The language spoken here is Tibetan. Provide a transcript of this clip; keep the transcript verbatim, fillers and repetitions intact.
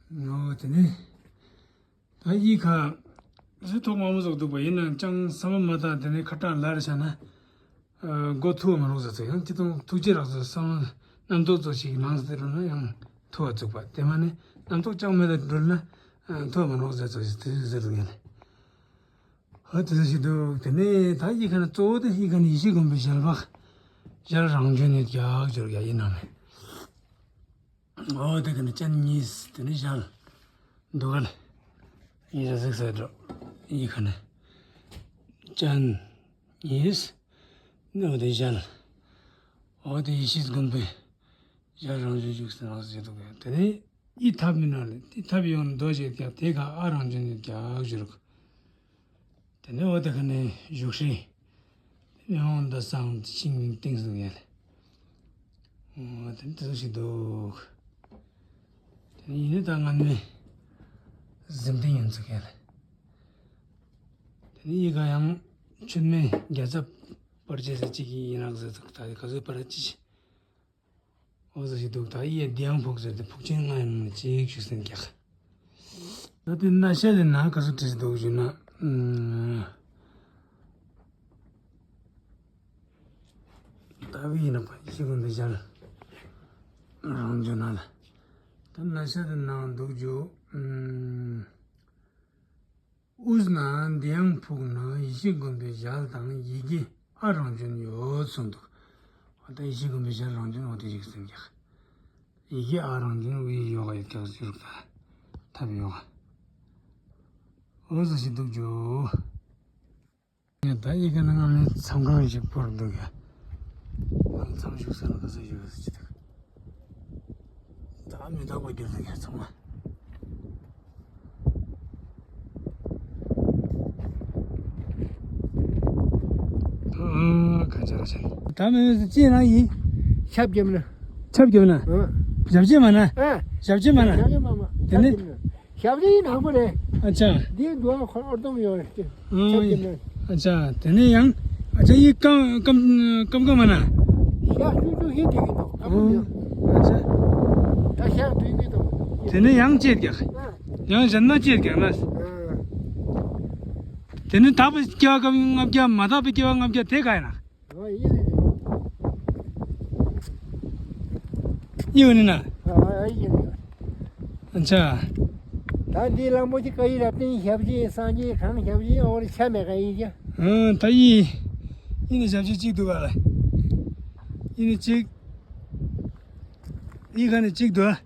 ཨོ་དེ་ནས་ད་གཡུས་ཁ་ཟི་ཐོག་མ་མོ་ཟོག་འདུག་པ་ཡིན་ནའང་ཅང་བསམ་བློ་མ་བཏང་དེ་ནས་ཁ་གྲག་ལར་བྱ་ན། ཨ་མགོ་ཐུག་མ་རོགས་ཟེར་ཚོ་ཡང་སྐྱིད་ཐོང་ཐུགས་རྗེ་རག་ཚོ་བསམ་བློ་རྣམ་རྟོག་ཚོ་ཞིག་ནང་ཟེར་རུང་ན་ཡང་ཐུག་བ་བཙུགས་པ་དེ་མ་ནི་རྣམ་རྟོག་ཅང་མེད་ལ་འགྲུལ་ན་ཐུག་མ་རོགས་ཟེར་ཚོ་ཞིག་དེ་ཟེར་རུང་ཡང་ནི། ཨ་དེ་ཚོ་ཞིག་འདུག་དེ་ནས་ད་གཡུས་ཁ་ན་གཙོ་བོ་དེ་གཡུས་ཁ་ན་ཡེ་ཤེས་མགོན་པོའི་ཞལ་འབག་ཞལ་རང་བྱོན་ནས་རྒྱག་འབྱོར་རྒྱག་ཡིན་ནམ་མེད། ཨོ་དེ་ག་ནས་སྤྱན་གཉིས་དེ་ནས་ཞལ་འདུག་ག་ལ་ཡིན་ས་གཟིགས་ས་འགྲོ་ཡི་ག་ནས་སྤྱན་གཉིས་ནས་ཨོ་དེ་ཞལ་ཨོ་དེ་ཡེ་ཤེས་མགོན་པོའི་ཞལ་རང་བྱོན་བཞུགས་སུ་ནང་ཟེར་འདུག་ག་དེ་ནས་ཨི་ཐབ་མི་ན་ལ་ཏི་ཐབ་ཡོང་རྡོ་ཞེས་ཀྱང་དེ་ག་ཨ་རང་བྱོན་ནས་རྒྱག་བཞུར། དེ་ནས་འོ་དེ་ག་ནས་བཞུགས་ཤིང་། དེ་ནས་འོང་འདི་སང་ཤིང་མིན་ཏིང་སུ་ཡལ། འོ་དེ་ནས་དེ་ཚོ་ཞིག་འདུག་དེ་ནས་ཡིན་ནི་ད་ངན་མེད་གཟིམ་ཏིང་ཡོན་ཚུགས་ཡལ། དེ་ནས་ཡི་ག་ཡང་ཆུད་མེད་རྒྱ་ཚབ་པར་བཅས་ས་གཅིག་ཡིན་རག་ཟེར་ཚུགས་ད་ག་ཚོད་པར་ཅི་ཞིག་འོ་ཟེར་ཞིག་འདུག་ད་ཡིས་བདེ་ཡང་ཕུག་ཟེར་ཏེ་ཕུག་ཆེན་ལྔ་ཡང་མི་གཅིག་ཞུ་སེམས་རྒྱག་ད་དེ་ན་ཤ་དེ་ན་ག་ཚོད་བྲིས་འདུག་ཞུ་ན། ད་བི་ཡིན་ན་པ་ཤི་གུན་དུ་ཞལ་རང་འཇོ་ན་ལ་ད་ན་ཤ་དེ་ནང་འདུག་རྒྱུ། དབུས་ན་འདི་ཡང་ཕུག་ན་ཡེ་ཤེས་མགོན་པོའི་ཞལ་དང་ཡི་གེ་ཨ་རང་བྱོན་ཡོད་གསུངས་འདུག་ད་ཡེ་ཤེས་མགོན་པོའི་ཞལ་རང་བྱོན་འོ་དེ་ཞིག་སེམས་ཀྱི་ཡི་གེ་ཨ་རང་བྱོན་བའི་ཡོ་ག་ཡོད་ཀྱང་ཞུ་རུག་ད་ཐབས་ཡོ་ག་འོ་ཟེར་ཞིག་འདུག་ཇོ། ད་ཡི་གེ་ནང་ང་མི་མཚམས་ཁང་ཞིག་བོར་འདུག་ཡ། མཚམས་བཞུགས་ས་ལ་ག་ས་ཞིག་ཡོད་ཟེར་ཅི་འདུག་ད་མི་རྟག་པ་རྒྱུ་ཟེར་ཡ་ཚང་མ། ཨ་ཁ་ཆར་ཆེན། ད་མི་མི་ཅི་ན་ཡིན། ཆབ་རྒྱབ་ན། ཆབ་རྒྱབ་ན། ཨ། ཞབས་ཕྱི་མ་ན། ཨ། ཞབས་ཕྱི་མ་ན། ཞབས་ཕྱི་མ་མ། དེ་ནི། ཆབ་རྒྱབ་ན། ཞབས་ཕྱི་ཡིན་ནག་པོ་རེད། ཨ་ཅག་འདིའི་འདུག་ཨ་ཁོ་ཨོར་དོམ་ཡོད་རེད། ཨང་ཆབ་རྒྱབ་ན། ཨ་ཅག་དེ་ནས་ཡང་ཨ་ཅག་ཡིག་སྐམ་སྐམ་སྐམ་སྐམ་མ་ན། ཤག་ཤུ་ཤུ་ཧི་དེ་གི་འདུག་ཨ་ཨང་། ཨ་ཅག་ད་ཤག་དུས་མི་འདུག་དེ་ནས་ཡང་བཅད་རྒྱག་ཨ། ཡང་གཞན་མ་བཅད་རྒྱག་ན། ཨ། དེ་ནས་དག་པའི་སྐྱེ་བ་སྐབས་ལྔ་བརྒྱ་མ་དག་པའི་སྐྱེ་བ་ལྔ་བརྒྱ་དེ་ག་ཡིན་ན། ཨ་ཡིན་ནི་ཡིན་ནི་ན། ཨ་ཡིན་ནི། ཨ་ཅག་ད་འདི་གླང་པོ་ཆེ་ཀ་ཡི་རབ་བརྟན་ཞབས་ཕྱི་སངས་རྒྱས་གང་ཞབས་ཕྱི་འོར་ཆ་མེད་ག་ཡིན་ཀྱང་། ཨ་ད་ཡིན། ཡིན་ནི་ཞབས་ཕྱི་གཅིག་འདུག་ག་ལ། ཡིན་ནི་གཅིག་ཡིན་ག་ནི་གཅིག་འདུག